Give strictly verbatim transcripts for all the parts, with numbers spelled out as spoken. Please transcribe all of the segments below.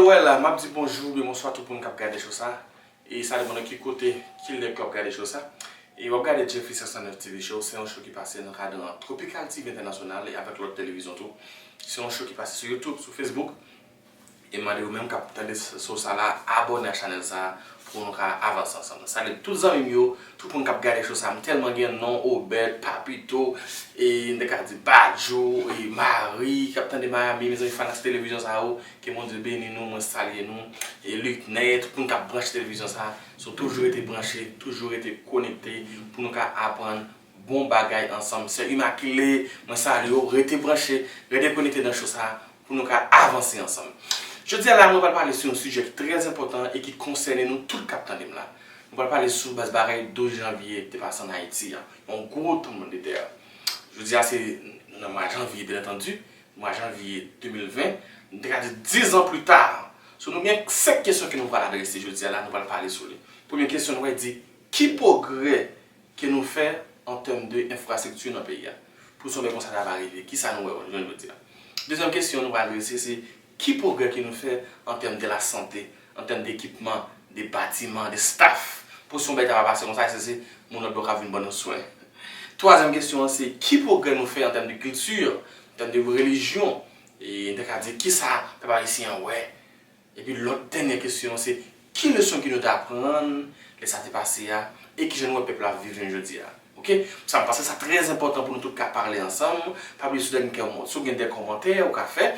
Well, m ap di bonjou oubyen bonswa tout moun k ap gade show sa. E sa depann nan ki kote, ki lè ke w ap gade show sa. E w ap gade Jeffrey senk san nèf T V Show, se yon show ki pase nan kadan Tropical T V Entènasyonal e avèk lòt televizyon tou. Se yon show ki pase sou YouTube, sou Facebook. E mande ou menm k ap tande show sa la, abòne a chanèl sa pou nou ka avanse ansanm. Salye tout zanmi m yo, tout moun k ap gade show sa. M tèlman gen non, Obed, Papito, e m te ka di Badjou, e Mari k ap tande Miami, mezanmi, fanatik televizyon sa yo, ke Bondye beni nou, mwen salye nou, e Luckner, tout moun k ap branche televizyon sa. So, toujou rete branche, toujou rete konekte pou nou ka aprann bon bagay ansanm. Sè Imakile, mwen salye w, rete branche, rete konekte nan show sa pou nou ka avanse ansanm. Jodi a la, mwen pral pale sou yon sijè ki trè enpòtan e ki konsène nou tout k ap tande m la. Mwen pral pale sou baz bagay douz janvye te pase ann Ayiti a, yon gwo tranblemanntè. Jodi a se nan mwa janvye, byen antandi, mwa janvye de mil ven, m te ka di diz an pli ta. So, nou gen senk kesyon ke nou pral adrese jodi a la, nou pral pale sou li. Premye kesyon, nou pral di, ki pwogrè ke nou fè an tèm de enfrastrikti nan peyi a pou se yon bagay konsa ta va rive? Kisa nou wè jodi a? Dezyèm kesyon nou pral adrese se ki pwogrè ke nou fè an tèm de lasante, an tèm de ekipman, de batiman, de staff pou se yon bagay ta va pase konsa, se, se moun lòt bò ka vin ban nou swen. Twazyèm kesyon an se ki pwogrè nou fè an tèm de kilti, an tèm de relijyon, e n te ka di kisa pèp ayisyen an wè. Epi lòt dènyè kesyon an se ki leson ke nou te aprann lè sa te pase a e kijan nou wè pèp la ap viv jounen jodi a. Oke? Sa m panse sa trè enpòtan pou nou tout ka pale ansanm. Pa bliye si w gen kè w, si w gen de kòmantè ou ka fè.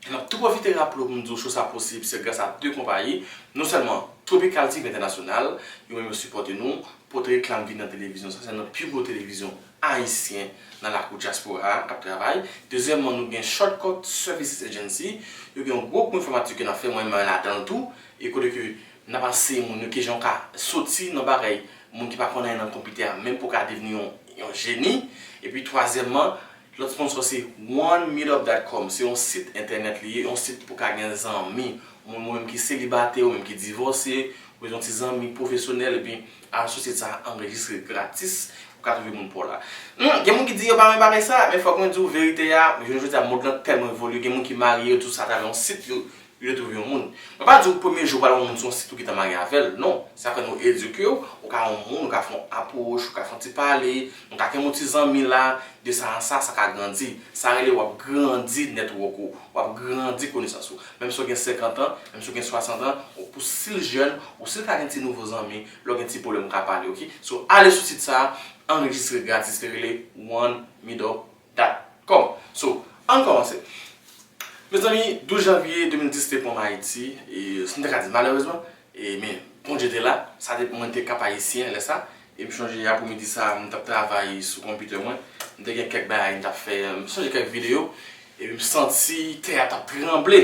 M ap tou pwofite raple w pou m di w show sa posib se gras a de konpayi, non sèlman Tropical T V Entènasyonal, yo menm yo sipòte nou, pote reklam vin nan televizyon sa, se nan pi gwo televizyon ayisyen nan lakou dyaspora a k ap travay. Dezyèmman, nou gen Shortcut Services Agency. Yo gen yon gwo kou enfòmatik ke n ap fè, mwen menm ladan l tou. E kote ke n ap anseye moun yo kijan yo ka soti nan bagay moun ki pa konn anyen nan konpitè a, menm pou ka devni yon, yon jeni. Epi twazyèmman, lòt sponsò se one meetup dot com. Se yon sit entènèt li ye, yon sit pou ka gen zanmi. Moun, ou menm ki selibatè, ou menm ki divòse, ou bezwen yon ti zanmi pwofesyonèl, epi al sou sit sa a, anrejistre gratis, ou ka twouve moun pa w la. Hmm, gen moun ki di yo pa renmen bagay sa, men fòk mwen di w verite a, jounen jodi a, mond lan tèlman evolye, gen moun ki marye, yo tou sa atravè yon sit, yo, yo retwouve yon moun. Mwen pa di w premye jou ou pral wè yon moun sou yon sit ou gentan marye avè l, non. Se apre nou edike w, ou ka wè yon moun, ou ka fè yon apwòch, ou ka fè yon ti pale, nou ka kenbe yon ti zanmi la, de sa an sa, sa ka grandi. Sa rele w ap grandi network ou, w ap grandi konesans ou. Menm si w gen senkant an, menm si w gen swasant an, ou pou si l jèn, ou si l ka gen ti nouvo zanmi, lè w gen ti pwoblèm, ou ka pale, oke? So, ale sou sit sa a, anrejistre gratis, li rele one meetup dot com. So, ann kòmanse. Mezanmi, douz janvye de mil dis te pran m Ayiti, e, si m te ka di malerezman, e, men Bondye te la, sa te, mwen te Kap Ayisyen lè sa, e m chonje apremidi sa, m t ap travay sou konpitè mwen, m te gen kèk bagay m t ap fè, m chonje kèk videyo, epi m santi tè a t ap tranble.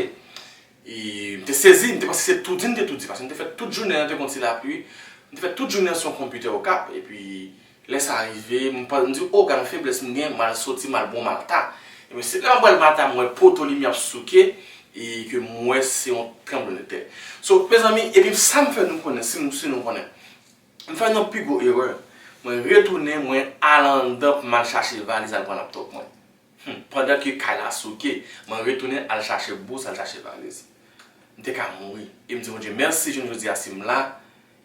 E m te sezi, m te panse se toudi m te toudi, paske m te fè tout jounen an te konn ti lapli, m te fè tout jounen an sou yon konpitè okap, epi lè sa rive, m pa, m di, o, gad yon feblès m gen, m al soti, m al bon malta. Ebyen, se lè m pral malta, m wè poto limyè ap souke, e ke m wè se yon tranblemanntè. So, mezanmi, epi sa m fè nou konnen, si nou, si nou konnen, m fè yon pi gwo erè. Mwen retounen, mwen al anndan pou m al chache valiz, al pran laptop mwen. Hmm, pandan ke kay la souke, mwen retounen al chache bous, al chache valiz. M te ka mouri. E m di Bondye mèsi, jounen jodi a, si m la,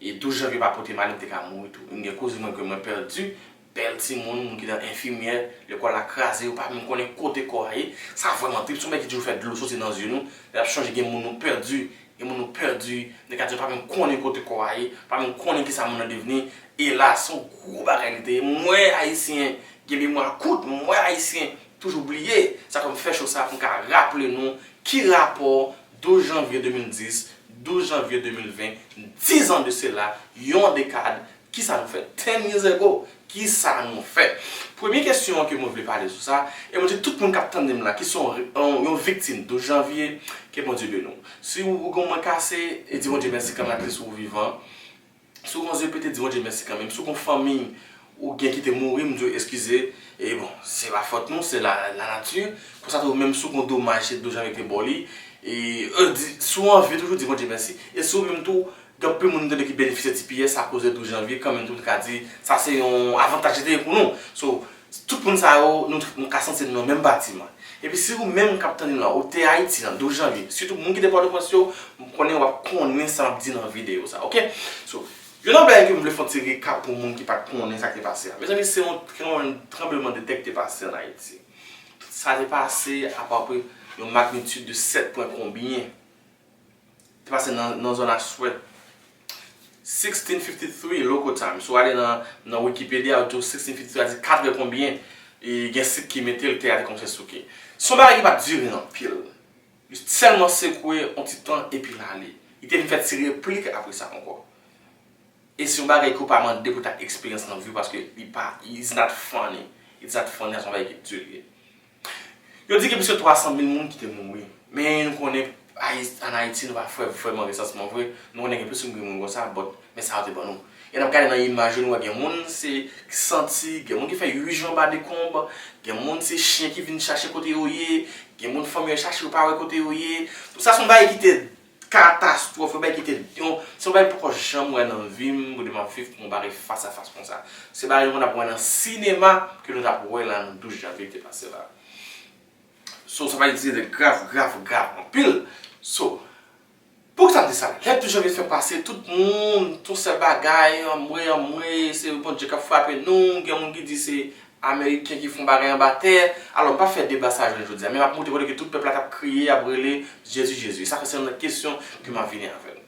e douz janvye pa pote m ale, m te ka mouri tou. M gen kouzin mwen ke mwen pèdi, bèl timoun, moun ki nan enfimyè, lekòl la kraze, yo pa menm konnen kote kò a ye. Sa vrèman tris, se yon bagay ki toujou fè dlo soti nan zye nou, lè n ap chonje gen moun nou pèdi, gen moun nou pèdi, nèg la di yo pa menm konnen kote kò a ye, pa menm konnen kisa moun nan devni. Elas, se yon gwo bagay li te ye. M wè Ayisyen gen memwa kout, m wè Ayisyen toujou bliye. Sa fè m fè show sa pou m ka raple nou ki rapò douz janvye de mil dis, douz janvye de mil ven, diz an de sela, yon dekad, kisa nou fè? Ten years ago, kisa nou fè? Premye kesyon an ke mwen vle pale sou sa, e mwen di tout moun k ap tande m la, ki se yon, yon, yon viktim douz janvye, ke Bondye beni w. Si w, ou gen yon men kase, e di Bondye mèsi kanmenm, at least ou vivan. Si w gen yon zye pete, di Bondye mèsi kanmenm. Si w gen yon fanmi ou gen ki te mouri, m di w eskize. E bon, se pa fòt nou, se la, lanati. Konsa tou, menm si w gen yon domaj, se douz janvye ki te ba w li. E, e, di, si w anvi toujou, di Bondye mèsi. E si w menm tou, gen anpil moun m tande ki benefisye T P S akoz de douz janvye, kanmenm tou, nou ka di, sa se yon avantaj ki te ye pou nou. So, tout moun sa yo, nou, nou ka santi nou nan menm batiman. Epi si ou menm k ap tande m la, ou te Ayiti nan douz janvye, sitou moun ki te Pòtoprens yo, m konnen w ap konnen sa m ap di nan videyo sa, oke? So, youn nan bagay ke m vle fè yon ti rekap pou moun ki pa t konnen sa k te pase a. Mezanmi, se yon, yon tranblemanntè k te pase ann Ayiti. Sa te pase apapre yon magnitid de sèt pwen konbyen. Te pase nan, nan zòn Aswèt. Sixteen fifty-three local time. Si w ale nan, nan Wikipedia, yo di w sixteen fifty-three a di kat è konbyen, e gen sit ki mete l, tè a te kòmanse souke. Se yon bagay ki pa t dire anpil. Li sèlman sekwe yon ti tan epi l ale. Li te vin fè ti replik apre sa ankò. E se yon bagay ke w pa mande pou w ta eksperyans nan vi w paske li pa, it's not funny. It's not funny, se yon bagay ki di li ye. Yo di gen plis ke twa san mil moun ki te mouri. Men nou konnen Ayi- ann Ayiti, nou pa fè vrèman resansman vre. Nou konnen gen plis moun ki mouri konsa, but men sa yo te ban nou. E n ap gade nan imaj yo, nou wè gen moun se santi, gen moun ki fè uit jou anba dekonb, gen moun se chen ki vin chache kote yo ye, gen moun fanmi yo chache yo pa wè kote yo ye. Donk sa se yon bagay ki te katastwòf, yon bagay ki te, yon, se yon bagay m poko janm wè nan vi m, kote m ap viv pou yon bagay fas a fas konsa. Se bagay nou konn ap wè nan sinema ke nou t ap wè la nan douz janvye ki te pase la. So, sa bagay ki te grav, grav, grav anpil. So, poukisa m di sa? Lè douz janvye fè pase, tout moun, tout sèl bagay, anmwe, anmwe, se Bondye k ap frape nou, gen moun ki di se Ameriken ki fè yon bagay anba tè. Alò, m pa fè deba sa jounen jodi a, men m ap montre kote ke tout pèp la t ap kriye, ap rele, Jezi, Jezi. Sa fè se yon lòt kesyon ke m ap vini avè l.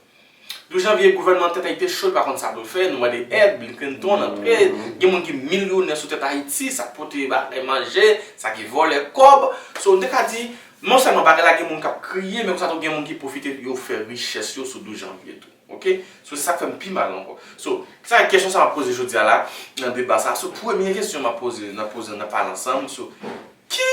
Douz janvye, gouvènman tèt Ayiti cho, li pa konn sa pou l fè, nou mande èd, Bill Clinton antre, gen moun ki milyonè sou tèt Ayiti, sa k pote bagay manje, sa ki vòlè kòb. So, m te ka di, non sèlman bagay la gen moun k ap kriye, men konsa tou gen moun ki pwofite, yo fè richès yo sou douz janvye tou. Oke? So, se sa k fè m pi mal ankò. So, sa kesyon sa m ap poze jodi a la, nan deba sa. So, premye kesyon m ap poze, n ap poze, n ap pale ansanm, so, ki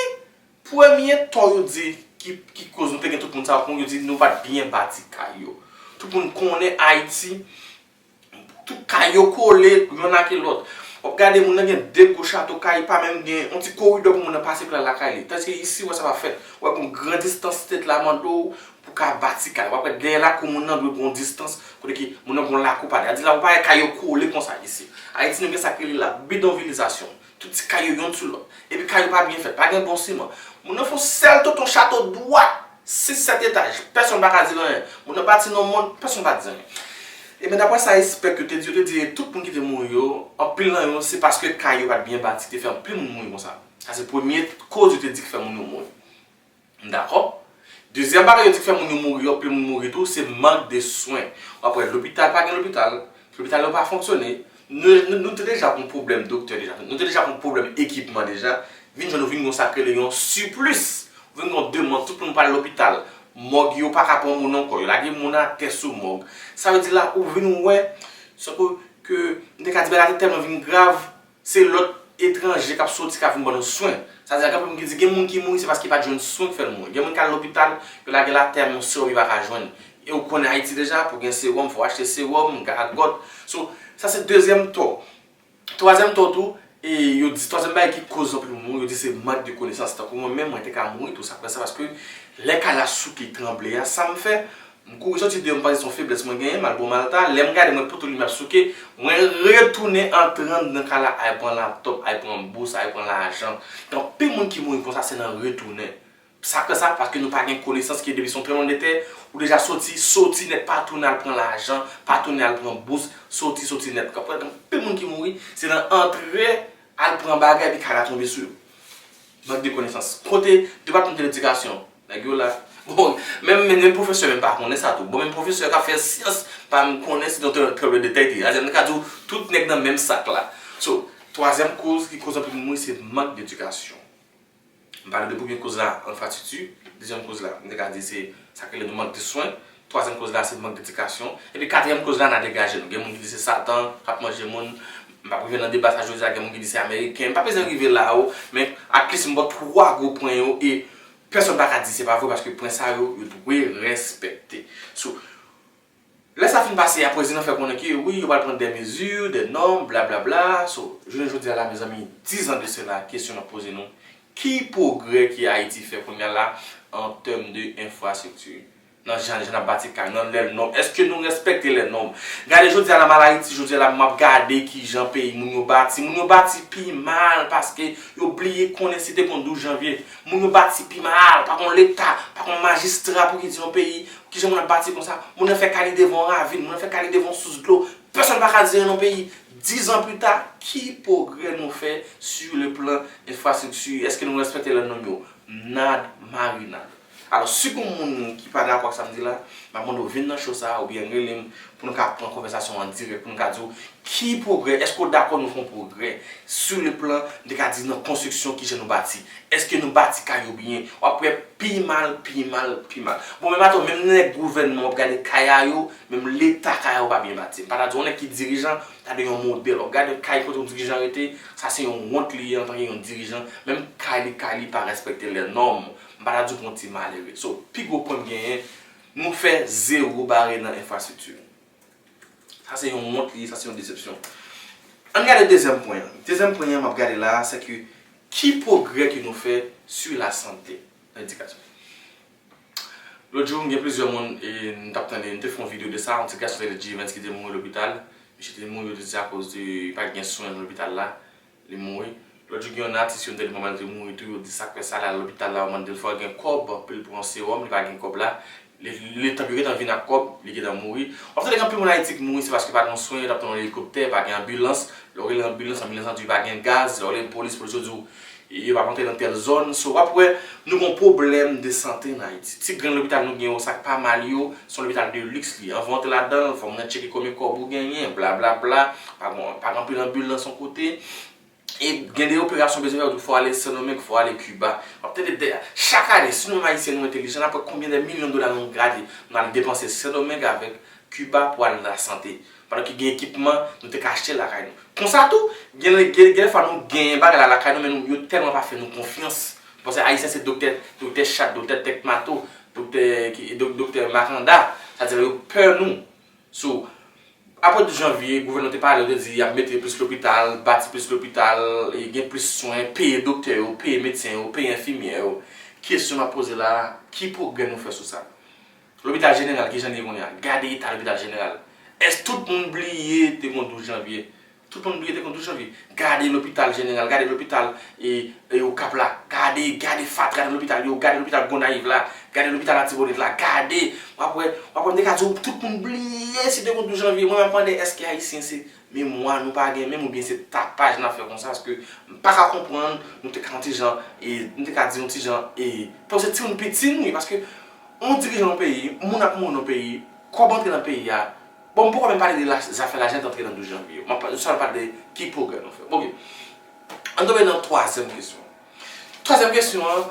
premye tò yo di ki, ki koz nou te gen tout moun sa yo, yo di nou pa t byen bati kay yo? Tout moun konnen Ayiti, tout kay yo kole, yonn ake lòt. W ap gade moun nan gen de gwo chato kay, pa menm gen yon ti koridò pou moun nan pase pou l al lakay li. Tandiske isi, w wè sa pa fèt. W wè gon gran distans tèt la mande w pou ka bati kay. W ap wè dèyè lakou moun nan dwe gon distans kote ke moun nan gon lakou pa li. Sa di la, ou pa wè kay yo kole konsa isi. Ayiti, nou gen sa k rele la bidonvilizasyon. Tout ti kay yo yonn sou lòt. Epi kay yo pa byen fèt, pa gen bon siman. Moun nan fè yon sèl tonton chato dwat, sis, sèt etaj. Pèsonn pa ka di l anyen. Moun nan bati nan yon mòn, pèsonn pa di anyen. Ebyen, daprè sa espè yo te di, yo te di tout moun ki te mouri yo, anpil nan yo, se paske kay yo pa t byen bati ki te fè anpil moun mouri konsa. Sa se premye koz yo te di ki fè moun yo mouri. M dakò. Dezyèm bagay yo di k fè moun yo mouri, anpil moun mouri tou, se mank de swen. W ap wè lopital, pa gen lopital, lopital yo pa fonksyone. Nou, nou, nou te deja gon pwoblèm doktè deja, nou te deja gon pwoblèm ekipman deja. Vin jwenn nou vin gon sa k rele yon siplis. Ou vin gon demann, tout moun pral lopital. Mòg yo pa ka pran moun ankò, yo lage moun atè sou mòg. Sa vle di la, ou vin wè, se ke, ke, m te ka di bagay la te tèlman vin grav, se lòt etranje k ap soti k ap vin ban nou swen. Sa vle di, gen anpil moun ki di, gen moun ki mouri, se paske pa t jwenn swen k fè l mouri. Gen moun k al lopital, yo lage l atè, men yon sewòm yo pa ka jwenn. E ou konnen Ayiti deja, pou gen sewòm, fò w achte sewòm, gagòt. So, sa se dezyèm tò. Twazyèm tò tou, e yo di, twazyèm bagay ki koz anpil moun mouri, yo di se mank de konesans. Tankou mwen menm, mwen te ka mouri tou, sa k fè sa, paske lè kay la souke, tranble a, sa m fè, m kouri soti deyò, m panse se yon feblès mwen genyen, m al bò malta. Lè m gade, m wè poto limyè ap souke, mwen retounen antre anndan kay la, al pran laptòp, al pran bous, al pran lajan. Gen anpil moun ki mouri konsa, se nan retounen. Sa k fè sa, paske nou pa gen konesans ke depi se yon tranblemanntè, ou deja soti, soti nèt, pa tounen al pran lajan, pa tounen al pran bous, soti, soti nèt. Ou konprann? Gen anpil moun ki mouri, se nan antre, al pran bagay, epi kay la tonbe sou yo. Mank de konesans. Kote Depatman de Ledikasyon? Nèg yo la. Bon, menm, menm, menm pwofesè menm pa konnen sa tou. Bon, menm pwofesè k ap fè syans pa menm konnen si se yon tranblemanntè ki te ye. Sa vle di, m ka di w, tout nèg nan menm sak la. So, twazyèm koz ki koz anpil moun mouri, se mank de edikasyon. M pale de premye koz la, enfrastrikti. Dezyèm koz la, m te ka di se sa k rele nou mank de swen. Twazyèm koz la, se mank de edikasyon. Epi katriyèm koz la, n a degaje nou. Gen moun ki di se Satan k ap manje moun. M p ap rive nan deba sa jodi a, gen moun ki di se Ameriken. M pa bezwen rive la o, men at least m ba w twa gwo pwen yo e pèsonn pa ka di se pa vre paske pwen sa yo, yo dwe respekte. So, lè sa fin pase a, prezidan fè konnen ke wi, yo pral pran de mezi, de nòm, blablabla. So, jounen jodi a la, mezanmi, diz an de sela, kesyon n ap poze nou, ki pwogrè ke Ayiti fè kounye a la an tèm de enfrastrikti? Nan jan, jan n ap bati kay, nan lè nòm. Èske nou respekte lè nòm? Gade jodi a la, m al Ayiti, jodi a la, m ap gade kijan peyi moun yo bati. Moun yo bati pi mal paske yo bliye konnen si te konn douz janvye. Moun yo bati pi mal, pa konn leta, pa konn majistra pou ki di yon peyi, kijan moun ap bati konsa. Moun nan fè kay li devan yon ravin, moun nan fè kay li devan yon sous dlo. Pèsonn pa ka di anyen nan peyi. Diz an pli ta, ki pwogrè nou fè sur le plan enfrastrikti? Èske nou respekte lè nòm yo? Nad, marinad. Alò, si gon moun ki pa dakò ak sa m di la, m ap mande w vin nan show sa a oubyen rele m pou nou ka pran konvèsasyon an dirèk, pou nou ka di w ki pwogrè, èske w dakò nou fè yon pwogrè sur le plan, m te ka di nan konstriksyon kijan nou bati. Èske nou bati kay yo byen? W ap wè pi mal, pi mal, pi mal. Bon, menm atò, menm nèg gouvènman, w ap gade kay a yo, menm leta kay a yo pa byen bati. M pa ta di yon nèg ki dirijan, ta de yon modèl. W ap gade kay kote yon dirijan rete, sa se yon wont li ye antanke yon dirijan. Menm kay li, kay li pa respekte lè nòm. M pa ta di w pou yon ti malere. So, pi gwo pwen m genyen, nou fè zewo bare nan enfrastrikti. Sa se yon wont li ye, sa se yon desepsyon. Ann gade dezyèm pwen an. Dezyèm pwen an m ap gade la a, se ke ki pwogrè ke nou fè sur la santé, nan edikasyon. Lòt jou, gen plizyè moun, e, m t ap tande, m te fè yon videyo de sa, yon ti gason te rele G-Evens ki te mouri lopital. Misye te mouri, yo te di akoz de, pa t gen swen nan lopital la, li mouri. Lòt jou, gen yon atis, yo m tande manman l te mouri tou, yo di sa k fè sa, l al lopital la, yo mande l fò l gen kòb, pou l pran sewòm, li pa gen kòb la. Li, letan yo gentan vin ak kòb, li gentan mouri. W ap tande gen anpil moun Ayiti k mouri, se paske pa gen swen, yo t ap tann yon elikoptè, pa gen anbilans. Lè w rele anbilans, anbilans lan di w pa gen gaz. Lè w rele polis, polis yo di w yo pa p antre nan tèl zòn. So, w ap wè, nou gen yon pwoblèm de sante nan Ayiti. Ti grenn lopital nou gen yo, sa k pa mal yo, se yon lopital de liks li. Anvan w antre ladan l, fò moun nan tcheke konbyen kòb ou genyen, blablabla. Pa gen, pa gen anpil anbilans yon kote. E gen de operasyon bezwen fè, fò ale Sendomeng, fò ale Kiba. W ap tande de, chak ane, si nou menm Ayisyen nou entelijan, n ap wè konbyen de milyon dola nou gade, nou al depanse Sendomeng avèk Kiba pou al nan lasante. Pandan ke gen ekipman, nou te ka achte lakay nou. Konsa tou, gen, gen, gen fwa nou genyen bagay la lakay nou, men nou, yo tèlman pa fè nou konfyans. Paske Ayisyen se doktè, doktè chat, doktè tèt mato, doktè, ki, dok-, doktè makanda. Sa di yo pè nou. So, apre douz janvye, gouvènman te pale, yo te di y ap mete plis lopital, bati plis lopital, e gen plis swen, peye doktè yo, peye medsen yo, peye enfimyè yo. Kesyon m ap poze la a, ki pwogrè nou fè sou sa? Lopital jeneral, kijan l ye kounye a? Gade eta lopital jeneral. Èske tout moun bliye te gen douz janvye? Tout moun bliye te gen douz janvye. Gade lopital jeneral, gade lopital e, e Okap la. Gade, gade fatra nan lopital yo, gade lopital Gonayiv la, gade lopital Latibonit la, gade. W ap wè, w ap wè m te ka di w tout moun bliye si te gen douz janvye. Mwen m ap mande èske Ayisyen se memwa nou pa gen menm oubyen se tapaj n ap fè konsa, paske m pa ka konprann, nou te ka yon ti jan, e, nou te ka di yon ti jan, e, paske se timoun piti nou ye, paske yon dirijan yon peyi, moun ap mouri nan peyi, kòb antre nan peyi a, bon, m poko menm pale de la, zafè lajan k antre nan douz janvye yo. M ap pa-, sèlman pale de ki pwogrè nou fè. Oke. Ann tonbe nan twazyèm kesyon. Twazyèm kesyon an,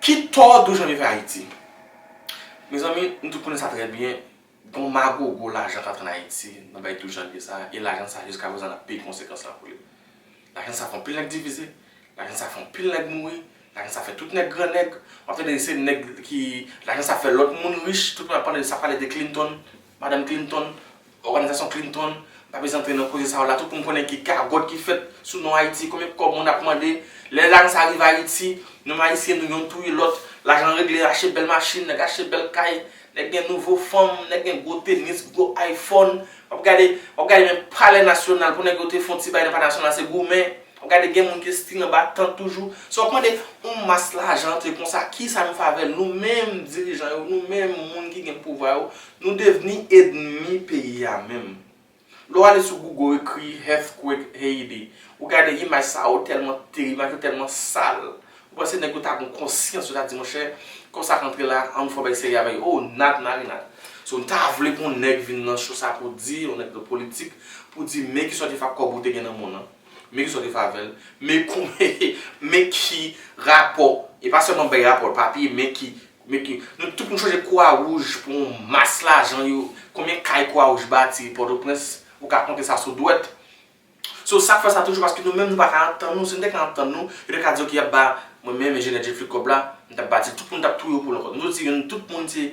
ki tò douz janvye fè Ayiti? Mezanmi, nou tout konnen sa trè byen. Gon magogo lajan k antre ann Ayiti nan bay douz janvye sa a, e lajan sa a jiskaprezan n ap peye konsekans lan pou li. Lajan sa a fè anpil nèg divize, lajan sa a fè anpil nèg mouri, lajan sa a fè tout nèg gran nèg. W ap tande se nèg ki, lajan sa a fè lòt moun rich, tout moun ap pale, sa pale de Clinton, madanm Clinton, òganizasyon Clinton. M pa bezwen antre nan koze sa yo la, tout moun konnen ki gagòt ki fèt sou non Ayiti, konbyen kòb moun ap mande. Lè lajan sa a rive Ayiti, nou menm Ayisyen, nou youn touye lòt, lajan regle, achte bèl machin, nèg achte bèl kay, nèg gen nouvo fanm, nèg gen gwo tenis, gwo iPhone. W ap gade, w ap gade menm Palè Nasyonal, pou nèg yo te fè yon ti bagay nan Palè Nasyonal, se goumen. W ap gade gen moun ki still anba tant toujou. So, w ap mande yon mas lajan antre konsa, kisa nou fè avè l? Nou menm dirijan yo, nou menm moun ki gen pouvwa yo, nou devni ènmi peyi a menm. Lè w ale sou Google, ekri earthquake Haiti, ou gade imaj sa yo tèlman terib, imaj yo tèlman sal. Ou panse nèg yo ta gon konsyans, yo ta di, monchè, konsa k antre la, ann fè yon bagay serye avè yo? Oh, nad marinad. So, m ta vle pou yon nèg vin nan show sa pou di, yon nèg de politik, pou di, men ki sòti fa kòb ou te gen nan men w nan. Men ki sòti fa avè l. Men kon, men ki rapò, e pa sèlman bay rapò, papye, men ki Men ki, nou tout moun chonje Kwa Wouj pou yon mas lajan yo, konbyen kay Kwa Wouj bati Pòtoprens, ou ka konte sa sou dwèt. So, sa k fè sa toujou, paske nou menm nou pa ka antann nou, si nou te ka antann nou, yo te ka di, oke, y ap ba mwen menm enjenyè Jeffrey kòb la, m t ap bati l, tout moun t ap touye yo pou l ankò. Nou di, nou tout moun se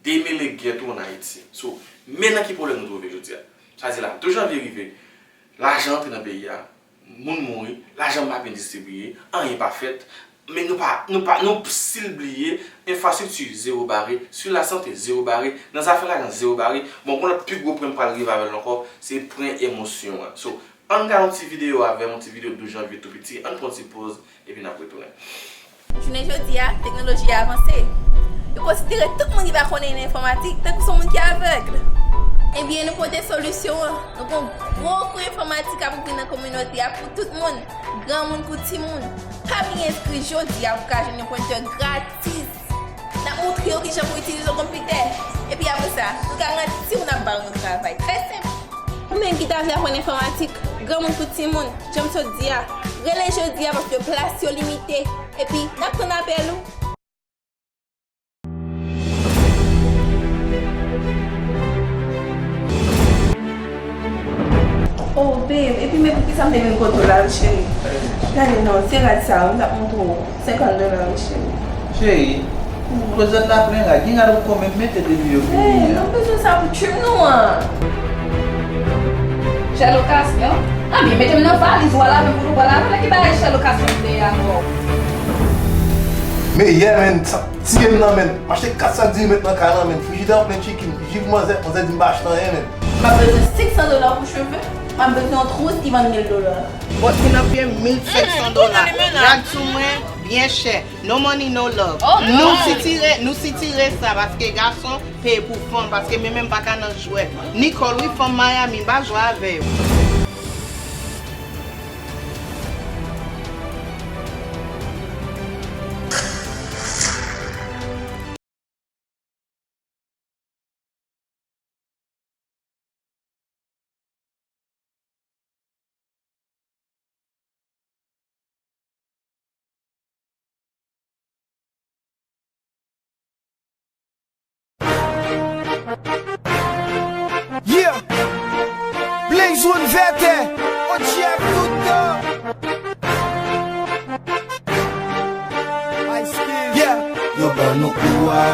demele gè tou ann Ayiti. So, men nan ki pwoblèm nou twouve jodi a. Sa di la, douz janvye rive, lajan antre nan peyi a, moun mouri, lajan pa byen distribiye, anyen pa fèt. Men nou pa, nou pa, nou still bliye, enfrastrikti, zewo bare, sou lasante, zewo bare, nan zafè lajan, zewo bare. Bon, yon lòt pi gwo pwen m pral rive avè l ankò, se pwen emosyon an. So, ann gade yon ti videyo avè m, yon ti videyo douz janvye tou piti, ann pran yon ti poz, epi n ap retounen. Jounen jodi a, teknoloji a avanse. Yo konsidere tout moun ki pa konnen nan enfòmatik tankou se yon moun ki avèg. Ebyen, nou pote solisyon an. Nou gen yon gwo kou enfòmatik k ap ouvri nan kominote a pou tout moun, granmoun kou timoun. Pa bliye enskri jodi a pou w ka jwenn yon pwentè gratis. N ap montre w kijan pou w itilize yon konpitè. Epi apre sa, nou garanti w n ap ba w yon travay trè senp. Ou menm ki ta vle aprann enfòmatik, granmoun kou timoun, jan m sot di a, rele jodi a paske plas yo limite. Epi, n ap tann apèl ou. Oh, babe, epi men poukisa m te vin kote w la, wi, cheri? Gade non, se rad sa, m t ap montre w. Senkant dola, wi, cheri. Cheri, klozèt la plen rad. Gen rad ou poko menm mete depi yo vini an. Hey, nou bezwen sa pou trip nou an. Chè lokasyon? Anben, mete m nan valiz ou a la menm pou nou pral avè l. Ki bagay chè lokasyon m te ye ankò? Men yè, men, sa tiye m nan, men. M achte kat sak diri met nan kay lan, men. Frijidè an plen chicken. Jiv manzè, manzè di m pa achte anyen, men. M ap bezwen senk san dola pou cheve. M ap bezwen yon twous ki vann mil dola. Bòt ki nan pye m, mil senk san dola. Rad sou mwen, byen chè. No money, no love. Nou sitire, nou sitire sa, paske gason peye pou fanm, paske men menm pa ka nan jwèt. Nicole, wi, fanm Miami, m pa jwe avè yo. Yeah! Blaze One Vètè, O G F tout tan. Ice Cube. Yeah! Yo ban nou kou a,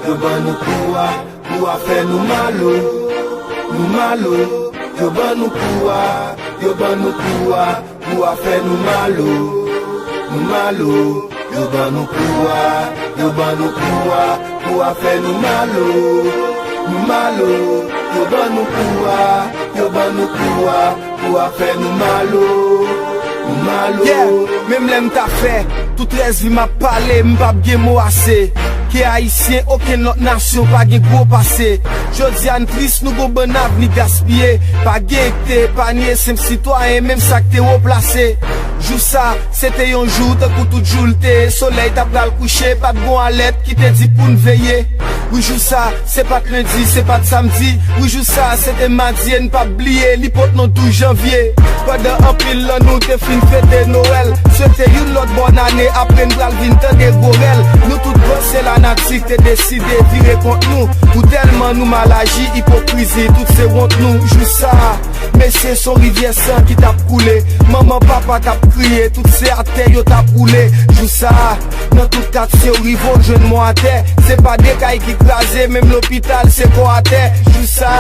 yo ban nou kou a, kou a fè nou mal o, nou mal o. Yo ban nou kou a, yo ban nou kou a, kou a fè nou mal o, nou mal o. Yo ban nou kou a, yo ban nou kou a, kou a fè nou mal o, nou mal o. Yo ban nou kou a, yo ban nou kou a, kou a fè nou mal o, nou mal o. Yeah, menm lè m ta fè tout rès vi m ap pale, m p ap gen mo ase. Ke ayisyen, okenn lòt nasyon pa gen gwo pase. Jodi a n tris, nou gon bann avni gaspiye. Pa gen ekte, pa nye, senp sitwayen, menm sa k te wo plase. Jou sa, se te yon jou, tankou tout jou l te ye. Solèy ta pral kouche, pa t gon alèt ki te di pou n veye. Wi, jou sa, se pa t lendi, se pa t samdi. Wi, jou sa, se te madi, e n p ap bliye, li pot non douz janvye. Pandan anpil lan nou te fin fete Nwèl, swete youn lòt bòn ane, apre n pral vin tande gwo rèl. Nou tout panse lanati te deside vire kont nou. Pou tèlman nou mal aji, ipokrizi, tout se wont nou. Jou sa, mesye, se yon rivyè san ki t ap koule. Manman, papa t ap kriye, tout se atè yo t ap woule. Jou sa, nan tout katye w rive w jwenn mò atè. Se pa de kay ki kraze, menm lopital se kò atè. Jou sa,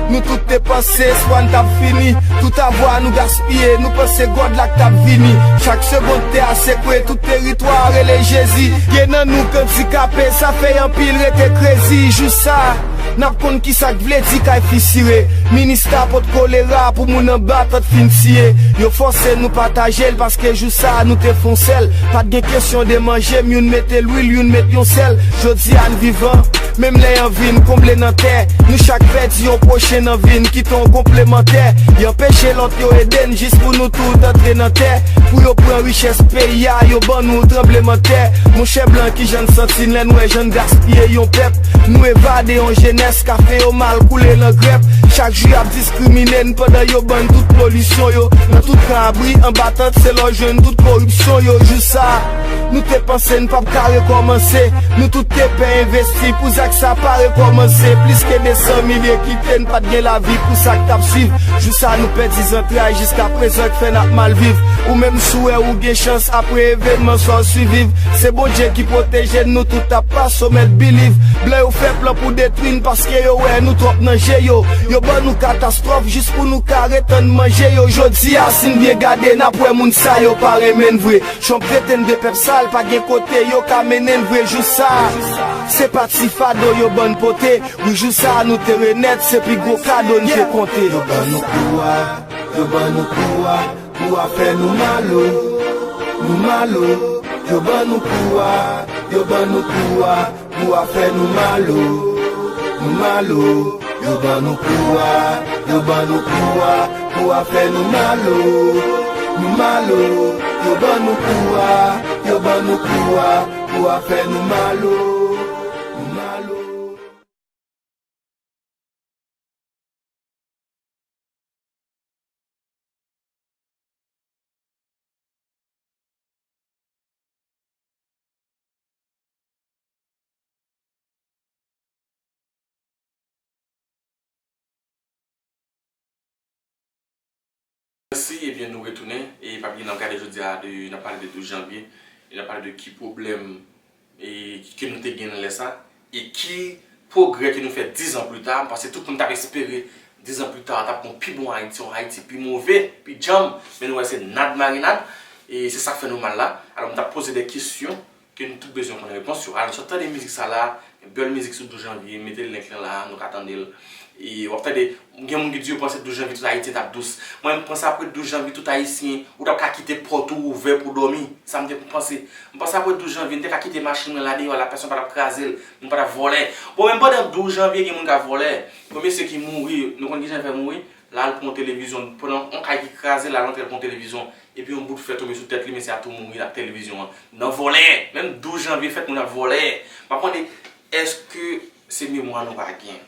nou tout te panse espwa n t ap fini. Tout avwa nou gaspiye, nou panse God la k t ap vini. Chak segonn tè a sekwe, tout teritwa a rele Jezi. Gen nan nou k andikape, sa fè anpil rete krezi. Jou sa, n ap konn kisa k vle di kay fisire. Minista pot kolera pou moun anba tant fin tiye. Yo fòse nou pataje l paske jou sa a nou te fè yon sèl. Pa t gen kesyon de manje, m youn mete lwil, youn met yon sèl. Jodi a n vivan, menm lè y anvi n konble nan tè. Nou chak pèdi yon pwochen nan vi n, kite yon konplemantè. Y anpeche lòt yo ede n jis pou nou tout antre nan tè. Pou yo pran richès peyi a, yo ban nou tranblemanntè. Monchè blan, kijan n santi n lè n wè jan n gaspiye yon pèp? Nou evade yon jenès kafe yo mal koule nan grèp. Chak jou y ap diskrimine n pandan yo ban n tout polisyon yo. Nan tout kan abri, anba tant, se la w jwenn tout koripsyon yo. Jou sa, nou te panse n p ap ka rekòmanse. Nou tout te pè envesti pou zak sa pa rekòmanse. Plis ke de san milye kite n, pa t gen lavi pou sa k t ap swiv. Jou sa, nou pèdi zantray, jiskaprezan k fè n ap mal viv. Ou menm si w wè ou gen chans, apre evènman sa w siviv. Se Bondye ki pwoteje n, nou tout ap pase, w mèt biliv. Blan yo fè plan pou detwi n paske yo wè nou twòp nan je yo. Yo ban nou katastwòf jis pou nou ka ret tann manje yo. Jodi a, si n byen gade, n ap wè moun sa yo pa renmen n vre. Trump trete n de pèp sa Al pa gen kote yo ka mennen l vre jou sa. Se pa ti fado yo ban n pote. Wi, jou sa nou te renèt, se pi gwo kado n te konte. Yo ban nou kou a, yo ban nou kou a, kou a fè nou mal o, nou mal o. Yo ban nou kou a, yo ban nou kou a, kou a fè nou mal o, nou mal o. Yo ban nou kou a, yo ban nou kou a, kou a fè nou mal o, nou mal o. Yo ban nou kou a, yo ban nou kou a, kou a fè nou mal o, nou mal o. Mèsi, ebyen, nou retounen. E pa bliye, n ap gade jodi a, de, n ap pale de douz janvye. E n ap pale de ki pwoblèm e, ke nou te gen nan lè sa, e ki pwogrè ke nou fè diz an pli ta. M panse tout moun t ap espere diz an pli ta, t ap gen yon pi bon Ayiti, yon Ayiti pi move, pi djanm, men nou wè se nad marinad, e se sa k fè nou mal la. Alò, m t ap poze de kesyon ke nou tout bezwen konnen repons yo. Alò, sot tande mizik sa la, bèl mizik sou douz janvye, mete link lan la, nou ka tande l. E w ap tande, gen moun ki di yo panse douz janvye tout Ayisyen t ap dous. Mwen, m panse apre douz janvye tout Ayisyen, ou t ap ka kite pòt ou ouvè pou w dòmi. Sa m te panse. M panse apre douz janvye, m te ka kite machin mwen la deyò la, pèsonn pa t ap kraze l, moun pa t ap vòlè. Bon, menm pandan douz janvye, gen moun k ap vòlè. Gon mesye ki mouri, nou konn kijan l fè mouri? L al pran yon televizyon, pandan yon kay ki kraze, l al antre l pran yon televizyon. Epi yon bout fè tonbe sou tèt li, mesye a tou mouri ak televizyon an. Nan vòlè! Menm douz janvye fèt, moun ap vòlè. M ap mande, èske se memwa nou pa gen?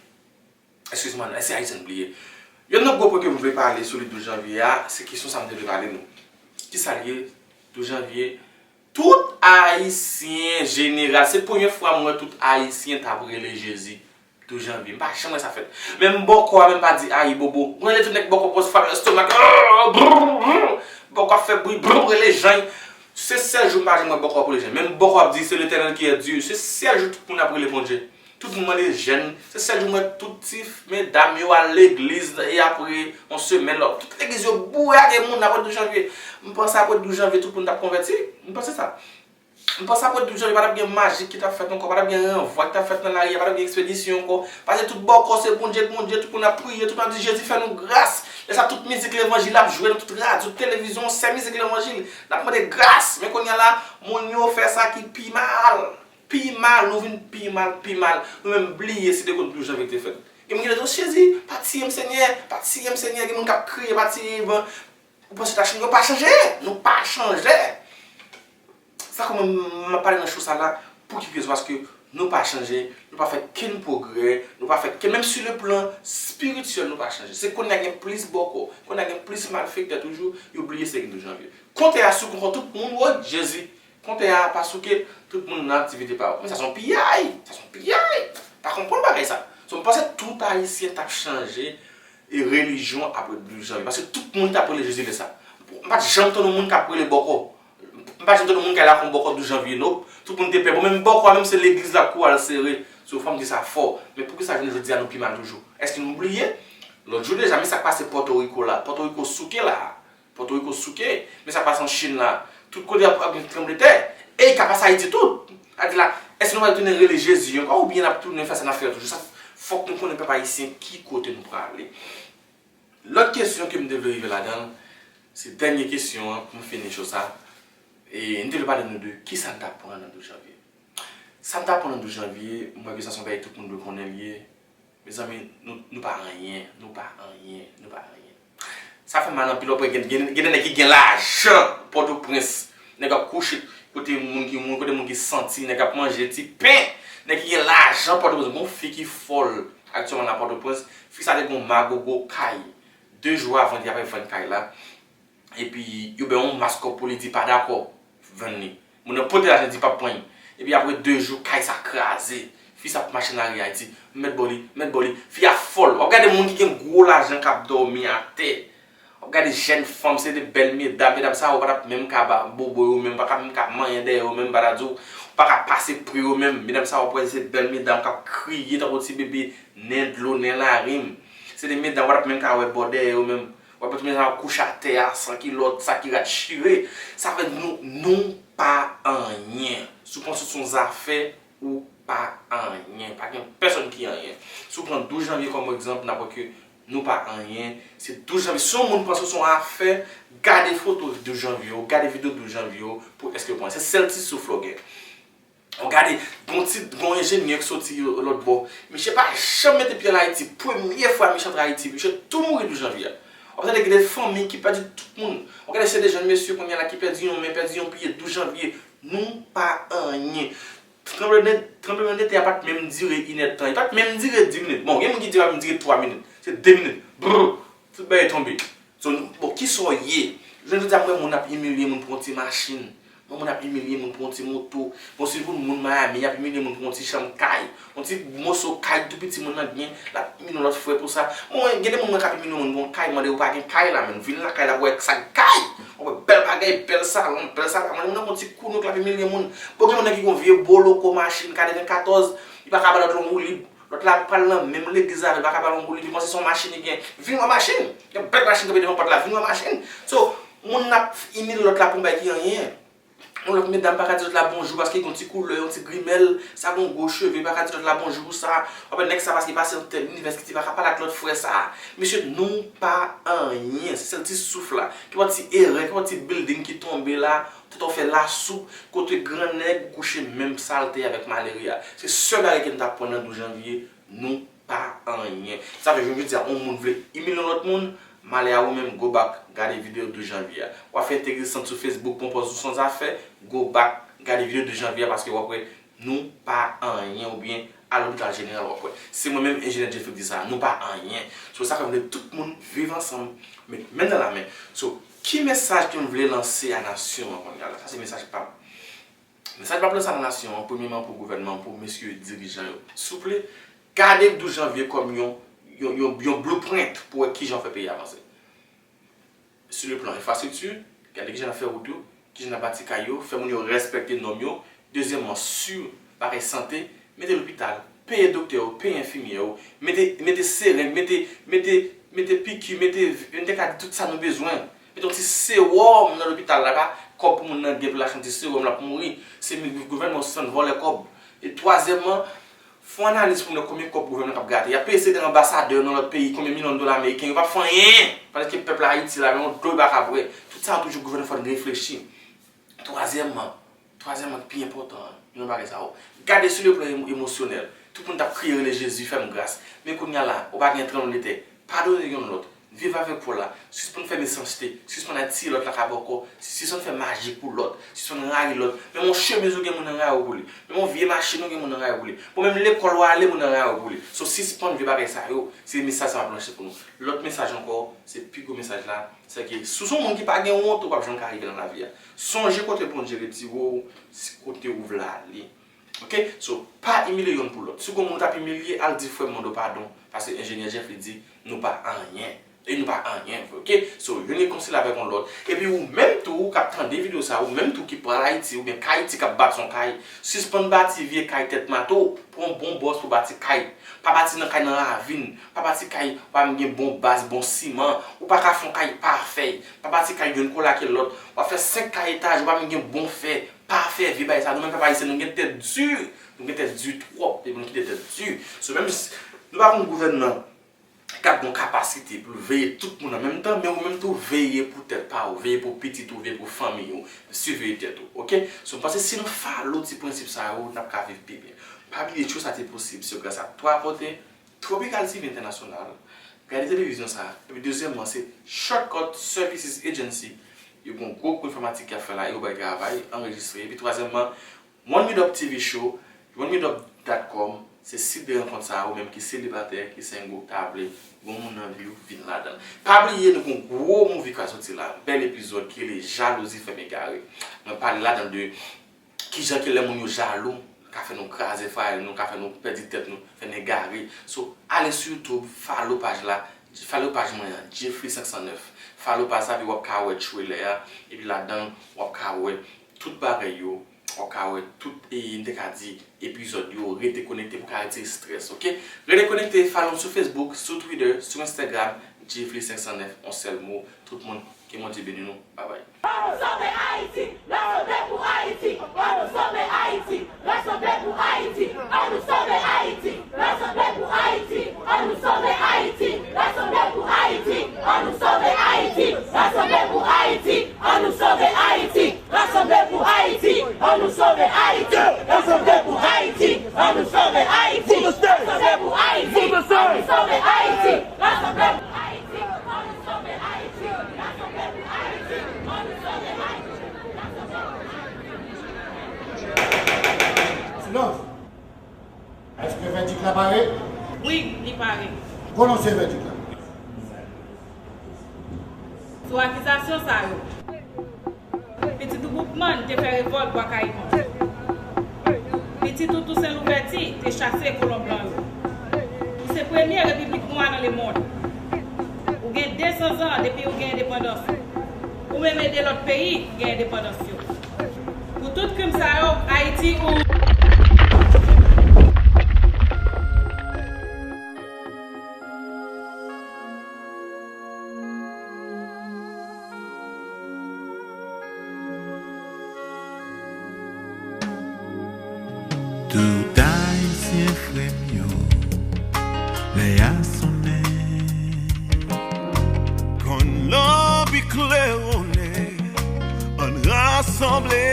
Eskize mwen, èske Ayisyen bliye? Youn nan gwo pwen ke m vle pale sou li douz janvye a, se kesyon sa m te vle pale nou. Kisa l ye? Douz janvye, tout Ayisyen jeneral, se premye fwa m wè tout Ayisyen t ap rele Jezi. Douz janvye, m pa janm wè sa fèt. Menm bòkò a menm pa di ayibobo. Mwen rele tout nèg bòkò pòs fal estomak. Bòkò ap fè bri, brr, rele jan. Se sèl jou m pa janm wè bòkò ap rele jan. Menm bòkò ap di, c'est l'Éternel qui est Dieu. Se sèl jou tout moun ap rele Bondye. Tout moun mande jèn. Se sèl jou m wè tout ti f-, medam yo al legliz, e apre yon semèn, lòt tout legliz yo boure ak moun apre douz janvye. M panse apre douz janvye, tout moun t ap konvèti. M panse sa. M panse apre douz janvye, pa t ap gen majik ki t ap fèt ankò, pa t ap gen ranvwa ki t ap fèt nan lari a, pa t ap gen ekspedisyon ankò. Paske tout bòkò se Bondye k Bondye, tout moun ap priye, tout moun ap di, Jezi, fè nou gras. Lè sa, tout mizik levanjil ap jwe nan tout radyo, televizyon, sèl mizik levanjil. N ap mande gras. Men kounye a la, moun yo fè sa ki pi mal. Pi mal, nou vin pi mal, pi mal. Nou menm bliye se te konn douz janvye ki te fèt. Gen moun ki di, "O Jezi, pa tiye m, Senyè, pa tiye m, Senyè." Gen moun k ap kriye, "Pa tiye m." Ou panse ta chanje? Yo pa chanje! Nou pa chanje! Sa kòman m ap pale nan show sa la? Pou ki rezon? Paske nou pa chanje, nou pa fè kenn pwogrè, nou pa fè kenn, menm sou le plan espirityèl, nou pa chanje. Se kounye a gen plis bòkò, kounye a gen plis malfektè toujou, yo bliye se gen douz janvye. Kontè a souke ankò, tout moun, woy, Jezi! Kontè a pa souke, tout moun nan aktivite pa yo. Men sa se yon piyay! Sa se yon piyay! Pa konprann bagay sa. So, m panse tout Ayisyen t ap chanje e relijyon apre douz janvye. Paske tout moun t ap rele Jezi lè sa. M pa t janm tande yon moun k ap rele bòkò. M pa t janm tande yon moun k al ak yon bòkò douz janvye, non. Tout moun te pè. Bon, menm bòkò a, menm se legliz la kou al sere. So, fò m di sa fò. Men poukisa jounen jodi a nou pi mal toujou? Èske nou bliye? Lòt jou deja, men sa k pase Pòtoriko la. Pòtoriko souke la. Pòtoriko souke. Men sa k pase an Chin la. Tout kote ap, ap gen tranblementè. E ka pase Ayiti tou. Sa vle di la, èske nou pral tounen rele Jezi ankò oubyen n ap tounen fè sa n ap fè toujou? Sa, fòk nou konnen pèp ayisyen ki kote nou prale. Lòt kesyon ke m te vle rive ladan l, se dènye kesyon an pou m fini show sa. E m te vle pale nou de kisa n t aprann nan douz janvye. Sa n t aprann nan douz janvye, m wè ke sa se yon bagay tout moun dwe konnen l ye. Mezanmi, nou, nou pa anyen, nou pa anyen, nou pa anyen. Sa fè mal anpil, w ap wè gen, gen, gen de nèg ki gen lajan Pòtoprens. Nèg ap kouche kote moun ki mouri, kote moun ki santi, nèg ap manje ti pen. Nèg ki gen lajan Pòtoprens. Gon fi ki fòl aktyèlman nan Pòtoprens. Fi sa te gon magogo kay. De jou avan, li t ap vann kay la. Epi, yo bay yon mas kòb pou li, di pa dakò vann li. Moun nan pote lajan, di p ap pran li. Epi, apre de jou, kay sa kraze. Fi sa ap mache nan lari Ayiti. M mèt ba w li, m mèt ba w li. Fi a fòl. W ap gade moun ki gen gwo lajan k ap dòmi atè. W ap gade jèn fanm, se de bèl medam. Medam sa yo pa t ap menm ka ba bobo yo menm, pa ka menm ka manyen dèyè yo menm, pa ta di w, pa ka pase pre yo menm. Medam sa yo, w ap wè se bèl medam k ap kriye tankou ti bebe, nen dlo, nen larim. Se de medam, w pa t ap menm ka wè bò dèyè yo menm. W ap wè tout moun sa kouche atè a, san kilòt, sa ki rat chire. Sa vle di nou, nou pa anyen. Si w panse w se yon zafè, ou pa anyen. Pa gen pèsonn ki anyen. Si w pran douz janvye kòm egzanp, n ap wè ke nou pa anyen. Se douz janvye. Si yon moun panse w se yon afè, gade foto douz janvye yo, gade videyo douz janvye yo, pou èske w pran. Se sèl ti souf la w gen. W gade, gon ti, gon enjenyè ki soti lòt bò. Misye pa janm mete pye l Ayiti. Premye fwa misye antre Ayiti, misye tou mouri douz janvye a. W ap tande gen de fanmi ki pèdi tout moun. W gade se de jèn mesye kounye a la ki pèdi yon men, pèdi yon pye douz janvye. Nou pa anyen. Tranblemanntè, tranblemanntè a pa t menm dire inèdtan. Li pa t menm dire dis minit. Bon, gen moun ki di li pa menm dire twa minit. Se de minit. Brrr! Tout bagay tonbe. So, bon, kisa w ye? Jounen jodi a, m wè moun ap imilye moun pou yon ti machin. M wè moun ap imilye moun pou yon ti moto. Bon, si pou moun Miami, y ap imilye moun pou yon ti chanm kay. Yon ti moso kay tou piti moun nan gen, l ap imilye yon lòt frè pou sa. Bon, gen de moun mwen k ap imilye moun pou yon kay, mande ou pa gen kay la, men vin lakay la pou wè sa k kay. Ou wè bèl bagay, bèl salon, bèl salon. Mande moun nan pou yon ti kounouk, l ap imilye moun. Bon, gen moun nan ki gen yon vye boloko machin katrevenkatòz, li pa ka ba lòt yon woulib. Lòt la pral nan menm legliz avè l, pa ka ba l yon woulib, li panse se yon machin li gen. Vin wè machin! Gen bèl machin kanpe devan pòt la, vin wè machin! So, moun nan ap imilye lòt la pou yon bagay ki anyen. Yon lòt medam pa ka di lòt la bonjou paske li gen yon ti koulè, yon ti grimèl, sa gen yon gwo cheve, li pa ka di lòt la bonjou pou sa. W ap wè nèg sa paske li pase nan tèl inivèsite, li pa ka pale ak lòt frè sa. Mesye, nou pa anyen. Se sèl ti souf la. Kenpòt ti erè, kenpòt ti building ki tonbe la, tèt ou fè lasoup, kote gran nèg kouche menm salte avèk malere a. Se sèl bagay ke nou t ap pran nan douz janvye, nou pa anyen. Sa fè jounen jodi a, yon moun vle imilye yon lòt moun, malè a ou menm, go back, gade videyo douz janvye a. W ap fè enteresan sou Facebook, pran pòz ou san zafè, go back, gade videyo douz janvye a, paske w ap wè nou pa anyen, oubyen al lopital jeneral w ap wè. Se mwen menm, enjenyè Jeffrey ki di sa, nou pa anyen. So, sa fè m vle tout moun viv ansanm, met men nan lamen. So, ki mesaj ke m vle lanse a nasyon an kounye a la? Sa se mesaj pa m. Mesaj m ap lanse a nasyon an, premyèman pou gouvènman, pou mesye dirijan yo. Souple, gade douz janvye kòm yon, yon, yon, yon blueprint pou wè kijan w fè peyi a avanse. Sur le plan enfrastrikti, gade kijan n ap fè wout yo, kijan n ap bati kay yo, fè moun yo respekte nòm yo. Dezyèmman, sur bagay sante, mete lopital, peye doktè yo, peye enfimyè yo, mete, mete sereng, mete, mete, mete piki, mete, m te ka di tout sa nou bezwen. Mete yon ti sewòm nan lopital la, pa kòb pou moun nan gen pou l achte yon ti sewòm, l ap mouri. Se mi-, gouvènman sispann vòlè kòb. E twazyèmman, fè yon analiz pou nou wè konbyen kòb gouvènman k ap gate. Y ap peye se de anbasadè nan lòt peyi, konbyen milyon dola ameriken, yo p ap fè anyen. Paske pèp la Ayiti la, men yon dlo yo pa ka bwè. Tout sa yo toujou gouvènman fò n reflechi. Twazyèmman, twazyèmman ki pi enpòtan an, nan bagay sa yo. Gade sou le plan emo-, emosyonèl. Tout moun t ap kriye rele Jezi, fè m gras. Men kounye a la, ou pa gen tranblemanntè. Padone youn lòt. Viv avèk pòl la. Sispann fè mesanste. Sispann al tiye lòt lakay bòkò. Sispann fè maji pou lòt. Sispann rayi lòt. Menm yon chemiz ou gen moun nan rayi w pou li. Menm yon vye machin ou gen moun nan rayi w pou li. Bon, menm lekòl ou ale moun nan rayi w pou li. So, sispann vye bagay sa yo. Se mesaj sa m ap lanse pou nou. Lòt mesaj ankò, se pi gwo mesaj la, se ke si w se yon moun ki pa gen wont, ou p ap janm ka rive nan lavi a. Sonje kote Bondye retire w, se kote ou vle ale. Oke? So, pa imilye youn pou lòt. Si gon moun ou t ap imilye, al di frè m mande w padon, paske enjenyè Jeff li di, nou pa anyen. E nou pa anyen vre, oke? So, youn rekonsilye avèk yon lòt. Epi ou menm tou, k ap tande videyo sa, ou menm tou ki pral Ayiti, oubyen k Ayiti k ap bati yon kay, sispann bati vye kay tèt mato, pran yon bon bòs pou bati kay. Pa bati nan kay nan ravin, pa bati kay, ou pa menm gen bon baz, bon siman, ou pa ka fè yon kay pafè, pa bati kay youn kole ak lòt, w ap fè senk kay etaj, ou pa menm gen bon fè, pafè, vye bagay sa, nou menm pèp ayisyen, nou gen tèt di, nou gen tèt di twòp, epi nou kite tèt di. So, menm si nou pa konn gouvènman k ap gen yon kapasite pou l veye tout moun an menm tan, men ou menm tou veye pou tèt pa ou, veye pou pitit ou, veye pou fanmi ou, siveye tèt ou, oke? So, m panse si nou follow ti prensip sa yo, n ap ka viv pi byen. Pa bliye tjo sa te posib, se gras a Twa Kote, Tropical T V International, gade televizyon sa, epi dezyèmman, se Shortcut Services Agency, yo gen yon gwo kou enfòmatik y ap fè la, yo bay travay, anrejistre, epi twazyèmman, One Meetup T V Show, one meetup dot com, se sit de rankont sa, ou menm ki selibatè, ki single, ta vle, gon moun nan vi w, vin ladan l. Pa bliye, nou gon gwo movie k ap soti la, bèl epizòd ki rele Jalouzi fè m egare. Mwen pale ladan de kijan ke lè moun yo jalou, ka fè nou kraze fwaye nou, ka fè nou pèdi tèt nou, fè n egare. So, ale sou YouTube, follow paj la, follow paj mwen an, Jeffrey senk san nèf. Follow paj sa, epi w ap ka wè trailer a, epi ladan, w ap ka wè tout bagay yo, w ap ka wè tout, e, m te ka di, epizòd yo, rete konekte pou ka retire strès, oke? Rete konekte, follow m sou Facebook, sou Twitter, sou Instagram, Djifli senk san nèf, yon sèl mo. Tout moun, ke Bondye beni nou. Babay. Ann nou sove Ayiti! Rasanble pou Ayiti! Ann nou sove Ayiti! Rasanble pou Ayiti! Ann nou sove Ayiti! Rasanble pou Ayiti! Ann nou sove Ayiti! Rasanble pou Ayiti! Ann nou sove Ayiti! Rasanble pou Ayiti! Ann nou sove Ayiti! Rasanble pou Ayiti! Ann nou sove Ayiti! Rasanble pou Ayiti! Ann nou sove Ayiti! Rasanble pou Ayiti! Ann nou sove Ayiti! Rasanble pou Ayiti! Ann nou sove Ayiti! Rasanble pou Ayiti! Ann nou sove Ayiti! Rasanble pou Ayiti! Silans! Èske vèdik la pare? Wi, li pare. Pwononse vèdik la. Sou akizasyon sa yo, pitit ou Boukman te fè revòlt Bwa Kayiman. Pitit ou Tousen Louvèti te chase kolon blan yo. Ou se premye repiblik nwa nan lemonn. Ou gen de san zan depi ou gen endepandans ou. Ou menm ede lòt peyi gen endepandans yo. Pou tout krim sa yo, Ayiti ou. Tout Ayisyen frè m yo, lè a sonnen. Konn lanbi klewonnen, ann rasanble.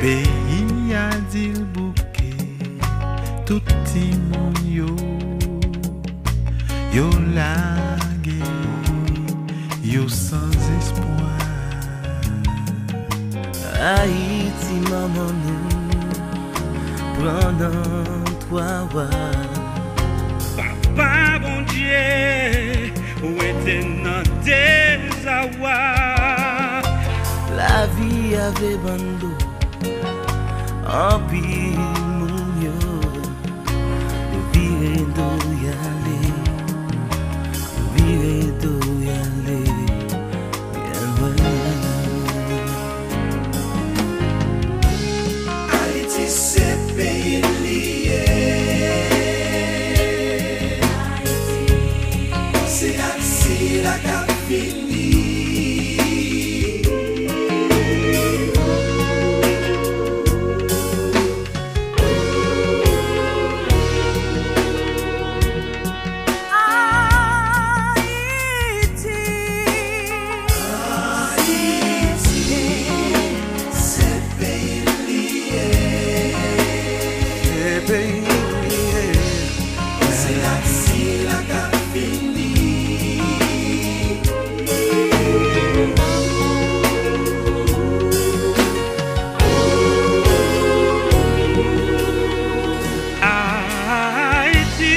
Peyi a dilbouke, tout timoun yo, yo lage, yo sanzespwa. Ayiti manman nou, pran nan twa wa. Papa Bondye, ou ete nan dezawa. Lavi a vle bann do, anpil moun yo vire do y ale, vire do y ale, byen lwen. Ayiti se peyi n li ye. Panse ak sila k ap vini. Ayiti. Ayiti, se peyi m li ye. Se peyi m li ye. Se la, se la k ap vini. Ayiti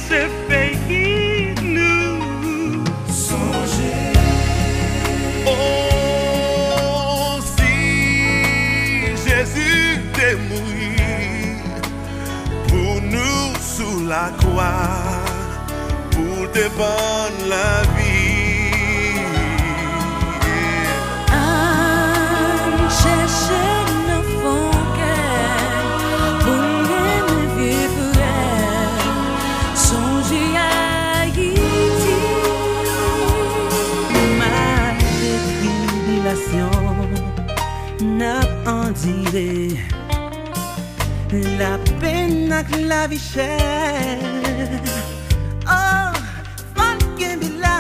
se peyi nou. Sonje. O, si Jezi te mouri pou nou sou lakwa, pou l te ban n lavi. Ann chèche nan fon kè pou n renmen vye frè. Sonje Ayiti. Malgre tribilasyon n ap andire, lapenn ak lavi chè. Oh, fò n kenbe la.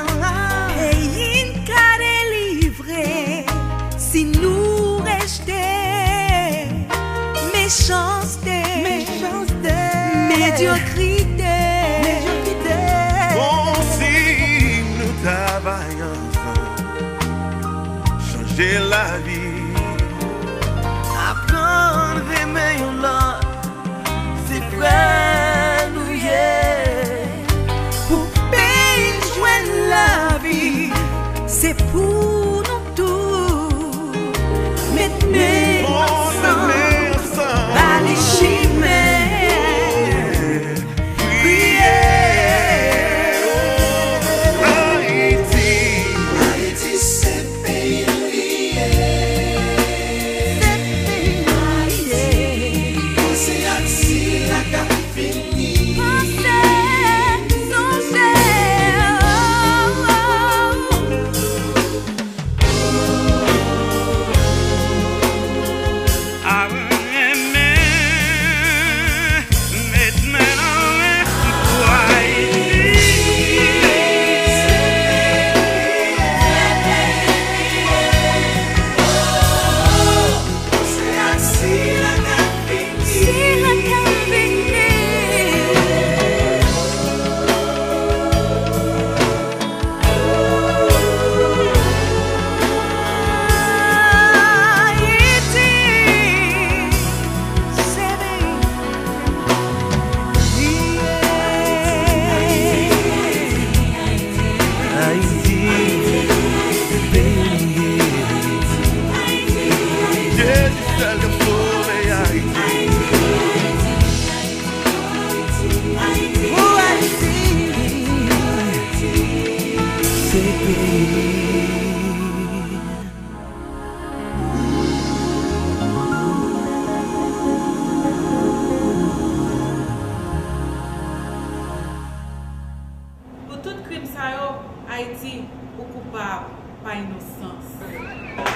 Peyi n ka delivre si nou rejte mechanste, medyokrite. Bon, si nou travay ansanm, chanje lavi. Aprann renmen youn lòt, se frè nou ye. Pou peyi n jwenn lavi, se pou nou tou. Met men ansanm, ba li chimen. Priye. Ayiti. Ayiti se peyi n li ye. Se peyi n li ye. Panse ak sila k ap pa, pa inosans.